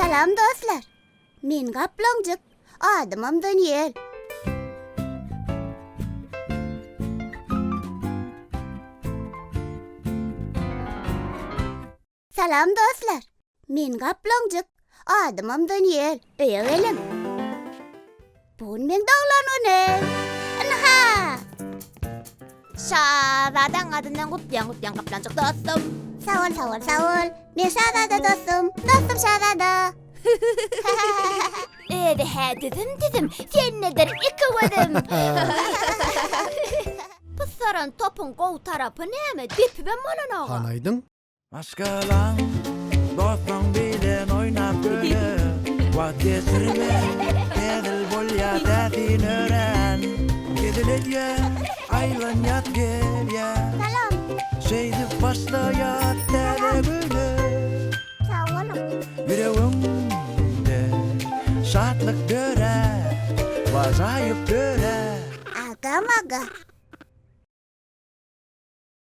Salam dostlar. Men Gaplaňjyk, adymam Daniel. Salam dostlar. Men Gaplaňjyk, adymam Daniel. Öýe geliň. Bu gün meň doglan günüm. Ynha! Şazadaň adyndan gutlaýan gutlaýan Gaplaňjyk dostum. Sag bol, sag bol, sag bol. Men Şazada dostum. Dostum Şazada. Özi-hä düzüm-düzüm, sendedir iki gözüm. Pysaran topuň gowy tarapy näme, depibem bolanok-a. Hany aýdyň? Maşgalaň, dostuň bilen oýnap köle, Wagt geçirme, hezil bolýar täsin örän. Hezil edýär, aýlanýas gelýär. Salam. Şeýdip başlaýas täze güne. Sag boluň. Ýüregiňde şatlyk dörär, Ajaýyp dörär. Agam aga.